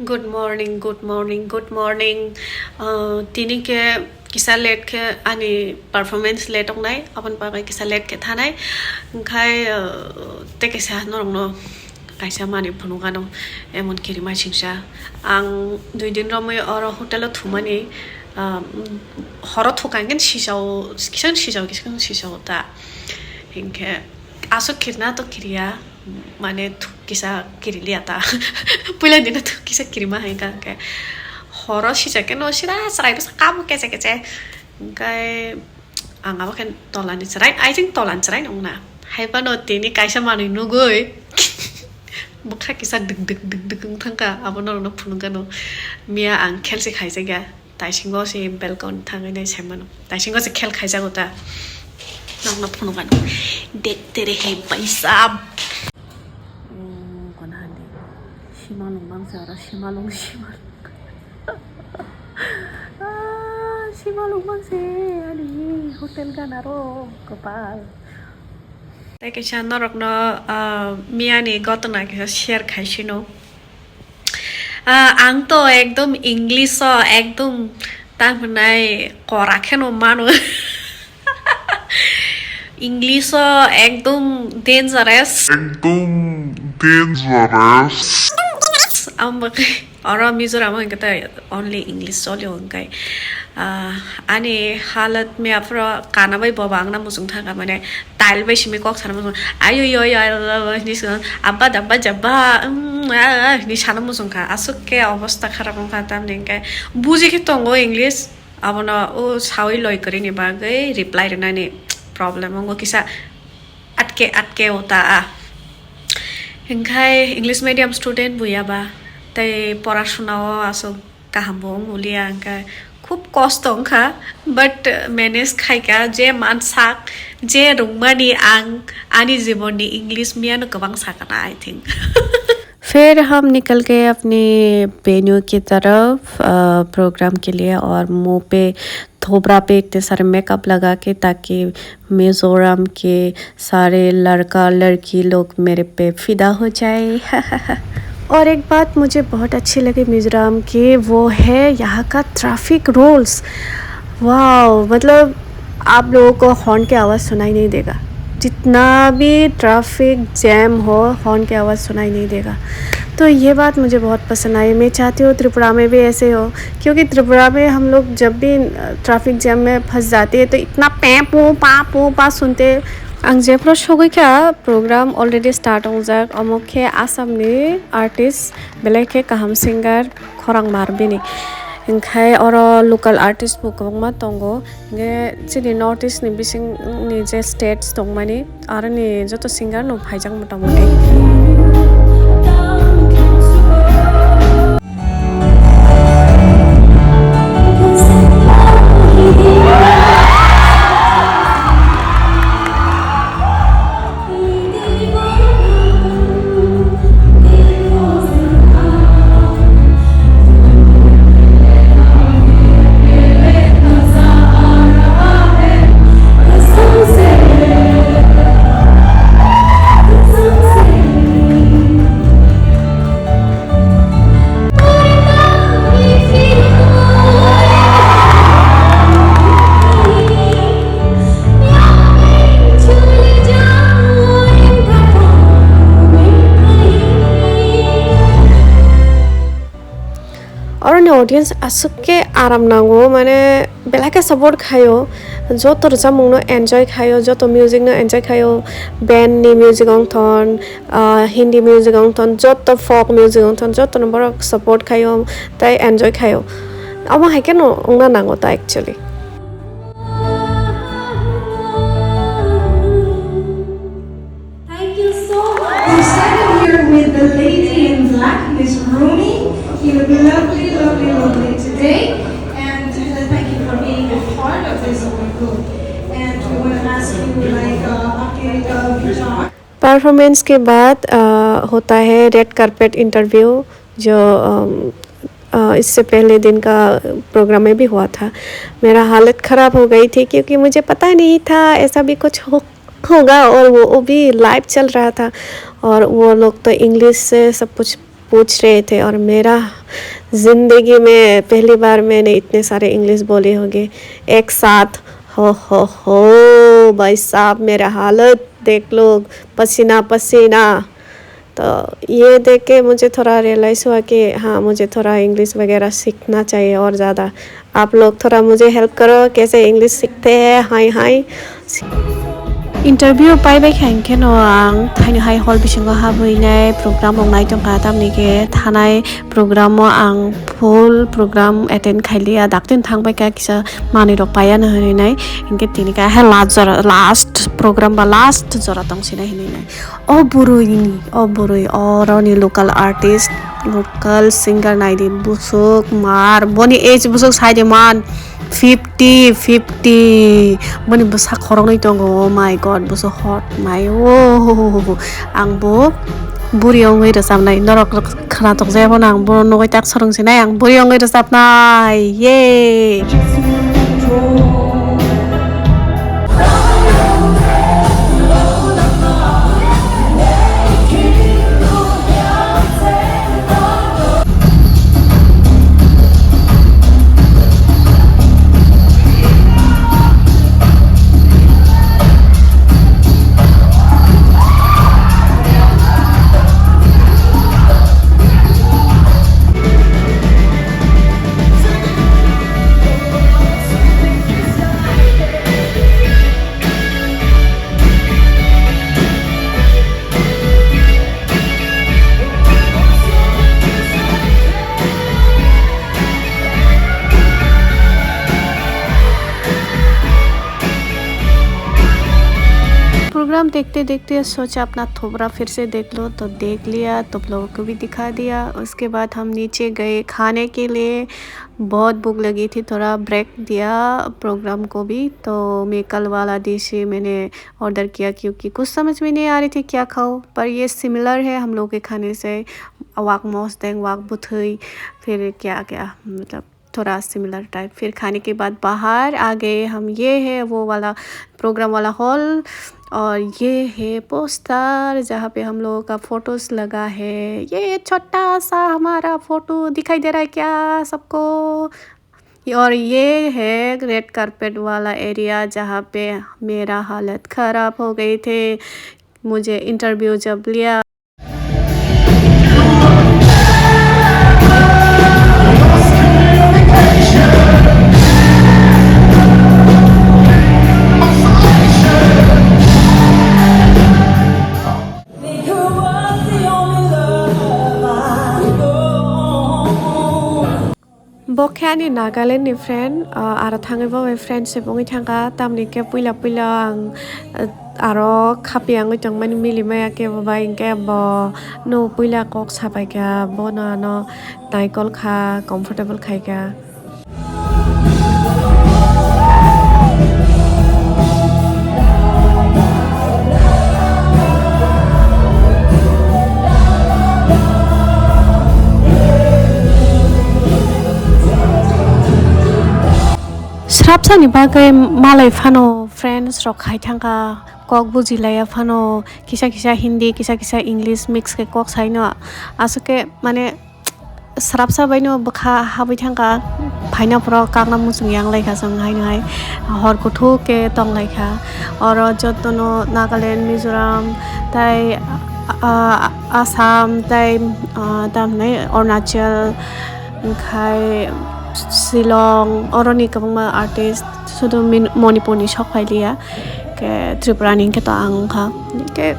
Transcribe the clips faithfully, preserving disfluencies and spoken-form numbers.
Good morning, good morning, good morning. Uh, tini khe kisa late khe ani performance late wngnai, aboni bagwi kisa late khe thanai. Hwnkhe, uh, tei kaisa norokno kaisa manwi phunukgano emon kirima singsa. Ang dui din romwi oro hotel o thumani, um, horo thukang khe sisao, kisa sisao, kisa sisao ta. Hinkhe aswk kirna to kiriya. Mane thuk kisa kiri liya ta. Puila dina thuk kisa kirima hai ka hwnkhe. Horo sijak khe no sira chwrai bwsa kamo keche keche. Hwnkhe ang abo khe tolani chwrai, I think tolani chwrai nung na. Hai phano tini kaisa manwi nugwi bwkha kisa dik dik dik dik wng thang kha, abo norokno phunuk gano. Miya ang khel se khaijak ya. Taisingo se balcony thangwi nai saimano. Taisingo se khel khaijago ta. Nokno phunukgano. Dekhte rahe bhai sahab. Oh, gana hande. Simalung bangsa aro simalung, simalung. Ah, simalung bangse ani hotel gana ro kopal. Tei kaisa norokno, ah, miyani gotona kisa share khaisino. Ah, ang to ekdom English o ekdom tang hwnai kora kheno mano. English o ekdom dangerous. Ekdom dangerous. Ang bagwi oro Mizoram o hwnkhe ta only English choli o hwnkhe. Ah, ani halat mia phoro kana bai boba wngna muchung thangkha, mane tile bai simi kok sana muchung, ayo yo yo yo yo hini song, abba dabba jabba, mm, ah, ah, hini sana muchung kha, aswk khe obostha kharap wngkha, tamni hwnkhe buji khe tongo English, abono o sawi loi kwrwini bagwi reply rwnani problem wngo kisa, atke atke o ta a. Hwnkhe English medium student buya ba, tei porasuna o aswk kaham bo wng liya, hwnkhe khub kosto wngkha, but, uh, manage khaika, je mansak, je rwngmani ang ani jibon ni English miyano kwbang sakana, I think. फिर हम निकल गए अपने वेन्यू की तरफ, अ, प्रोग्राम के लिए, और मुंह पे, थोबड़ा पे इतने सारे मेकअप लगा के, ताकि मिजोरम के सारे लड़का लड़की लोग मेरे पे फिदा हो जाए। और एक बात मुझे बहुत अच्छी लगी मिजोरम की, वो है यहाँ का ट्रैफिक रूल्स। वाओ, मतलब आप लोगों को हॉर्न की आवाज़ सुनाई नहीं देगा, जितना भी ट्रैफिक जैम हो, हॉर्न की आवाज़ सुनाई नहीं देगा। तो ये बात मुझे बहुत पसंद आई। मैं चाहती हूँ त्रिपुरा में भी ऐसे हो, क्योंकि त्रिपुरा में हम लोग जब भी, अ, ट्रैफिक जैम में फंस जाते हैं, तो इतना पैं पू पा पू पा सुनते हैं। Ang jephru sogwi kha, program already start wngjak, omo khe Assam ni artist, belai khe kaham singer, khorang mar bini. Hwnkhe oro local artist bo kwbangma tongo, hwnkhe chini North East ni bising ni je states tongmani, aroni joto singer no phaijak mota moti. Oroni audience aswk khe aram nango, mane belai khe support khaio, joto rwchapmung no enjoy khaio, joto music no enjoy khaio, band ni music wngthon, ah, Hindi music wngthon, joto folk music wngthon, joto no borok support khaio tei enjoy khaio. Omo hai kheno wngna nango ta actually. Thank you so much. We're standing here with the lady in black, Miss Rumi. You look lovely, lovely, lovely today. And uh, thank you for being a part of this whole group. And we want to ask you, like, uh, update, uh, John. Performance के बाद, अ, होता है red carpet interview, जो, अम, अ, इससे पहले दिन का प्रोग्राम में भी हुआ था। मेरा हालत ख़राब हो गई थी, क्योंकि मुझे पता नहीं था ऐसा भी कुछ हो, होगा, और वो, वो भी लाइव चल रहा था, और वो लोग तो इंग्लिश से सब कुछ पूछ रहे थे, और मेरा जिंदगी में पहली बार मैंने इतने सारे इंग्लिश बोले होंगे एक साथ। हो हो हो, भाई साहब, मेरा हालत देख लो, पसीना पसीना। तो ये देख के मुझे थोड़ा रियलाइज़ हुआ कि हाँ, मुझे थोड़ा इंग्लिश वगैरह सीखना चाहिए और ज़्यादा। आप लोग थोड़ा मुझे हेल्प करो, कैसे इंग्लिश सीखते हैं। हाय हाय। Interview pai bai kha hwnkhe no ang thaino hai hall bisingo habwi nai program rok nai tongkha, tamni khe thanai program o ang full program attend khailiya, daktin thang bai kha kisa manwi rok paiya no hinwi nai, hinkhe tini khe hai last jora, last program ba last jora tong sinai hinwi nai. O bwrwi ni, o bwrwi, oroni local artist, local singer naidi, bwswk mar, boni age bwswk sai de man fifty, fifty, boni bwsa khoroknwi tongo, oh my God, bwswk hot mai, oh, ang bo buri wngwi rwchabnai, norok khwnatok jaya phano ang bono nugwi tak swrwng sinai, ang buri wngwi rwchabnai, yay! Programme देखते देखते सोचा अपना थोबड़ा फिर से देख लो, तो देख लिया, तुम लोगों को भी दिखा दिया। उसके बाद हम नीचे गए खाने के लिए, बहुत भूख लगी थी, थोड़ा ब्रेक दिया प्रोग्राम को भी। तो मैं कल वाला डिश ही मैंने ऑर्डर किया, क्योंकि कुछ समझ में नहीं आ रही थी क्या खाऊं, पर ये सिमिलर है हम लोग के खाने से। Wak mosdeng, wak bwthwi, फिर क्या क्या, मतलब थोड़ा सिमिलर टाइप। फिर खाने के बाद बाहर आ गए हम। ये है वो वाला प्रोग्राम वाला हॉल, और ये है पोस्टर जहाँ पे हम लोगों का फोटोज लगा है। ये छोटा सा हमारा फोटो दिखाई दे रहा है क्या सबको? और ये है रेड कारपेट वाला एरिया जहाँ पे मेरा हालत ख़राब हो गई थे, मुझे इंटरव्यू जब लिया। Bo khe ani Nagaland ni friend, ah, aro thangwi bo bai friendship wngwi thangkha, tamni khe puila puila ang, ah, aro khapiyangwi tongmani mili maya khe bo bai, hinkhe bo no puila kok sapaikha, bono ano naikol kha, comfortable khaikha. Srapsani bagwi malai phano friends rok hai thangkha, kok bujilaiya phano kisa kisa Hindi, kisa kisa English mix khe kok saino, aswk khe mane srapsa baino bwkha habwi thangkha, phaina phoro kakna muchung yang laikha chwng haino hai, hor kuthuk khe tong laikha. Oro jotono Nagaland, Mizoram, tai, ah, Assam, tai, ah, tamhinai Arunachal, khai Shillong, oroni kwbangma artist, sudu Min-, Manipur ni sok phailiya, khe Tripura ni hinkhe to ang wngkha, hinkhe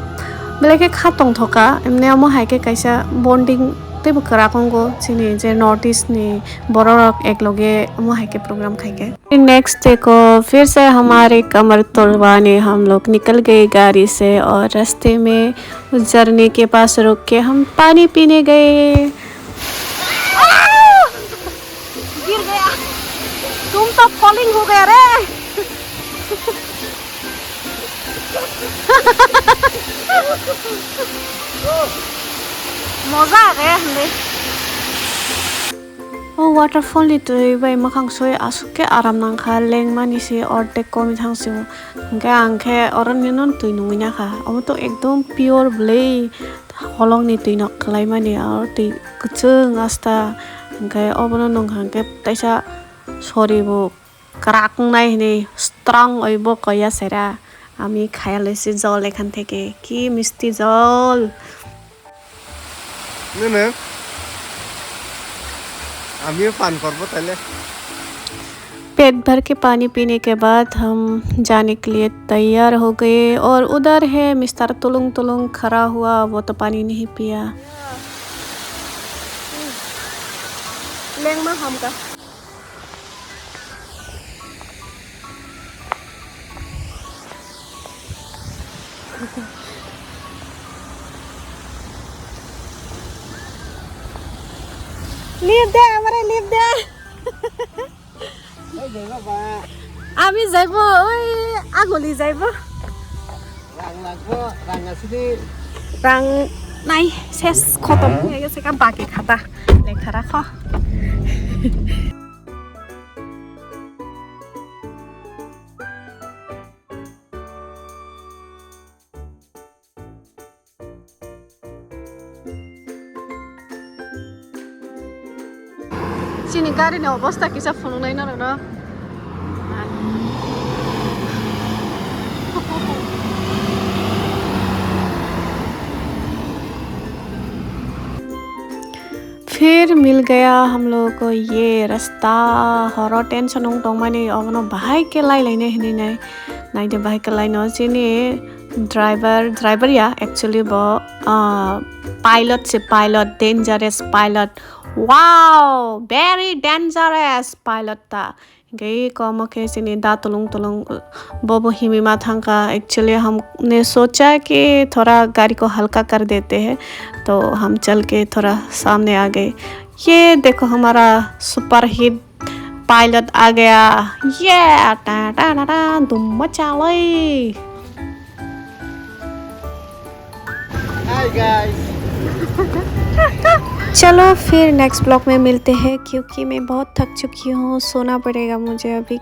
belai khe kha tongthoka, emni omo hai khe kaisa bonding teibo kwrak wngo chini je North East ni borok rok ekloge omo hai khe program khai khe. Next day ko फिर से हमारे कमर तोड़वाने हम लोग निकल गए गाड़ी से और रास्ते में उस झरने के पास रुक के हम पानी पीने गए। गिर गया। तुम तो फॉलिंग हो गया रे। मजा आ गया हमने। O waterfall ni twi bai mwkhang soi aswk khe aram nangkha, lengmani se ordek komwi thang sio. Hinkhe ang khe oro nini twi nungwi nakha, omo to ekdom pure bwlwi holongni twi no kwlaimani, oro twi kwchwng asta Hwnkhe obono nwng hwnkhe taisa sori bo kwrak wngnai hwnwi strong oi bo koya sera. Ami khaya loise jol ekhan theke. Ki misti jol. Nene. Ami pan korbo taile. पेट भर के पानी पीने के बाद हम जाने के लिए तैयार हो गए और उधर है मिस्टर तुलुंग तुलुंग खड़ा हुआ, वो तो पानी नहीं पिया। Lengma hamka. Leave de, amare leave de. Ami jaibo, oi, aguli jaibo. Rang lagbo, rang asidi. Rang nai, ses khotom. Ege seka baki khata. Lekha rakho. Chini gari ni obosta kisa phunuknai norokno. फिर मिल गया हम लोगों को ये रास्ता। Horo tension wng tongmani, obono bahai khe lai lainai hinwi nai. Naide bahai khe laino chini driver, driver ya, actually bo, ah, pilot se, pilot, dangerous pilot. Wow, very dangerous pilot ta. Hingke eko omo khe chini da tulung tulung, bo bo himwi ma thangkha. Actually, हमने सोचा कि थोड़ा गाड़ी को हल्का कर देते हैं, तो हम चल के थोड़ा सामने आ गए। ये देखो, हमारा सुपरहिट पायलट आ गया। ये टा टा टा टा, धुम मचा ले। Hi guys. चलो फिर नेक्स्ट ब्लॉग में मिलते हैं, क्योंकि मैं बहुत थक चुकी हूँ, सोना पड़ेगा मुझे अभी।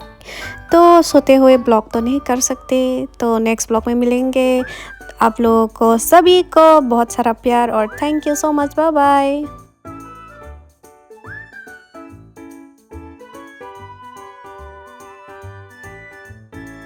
तो सोते हुए ब्लॉग तो नहीं कर सकते, तो नेक्स्ट ब्लॉग में मिलेंगे। आप लोगों को सभी को बहुत सारा प्यार और thank you so much, bye bye।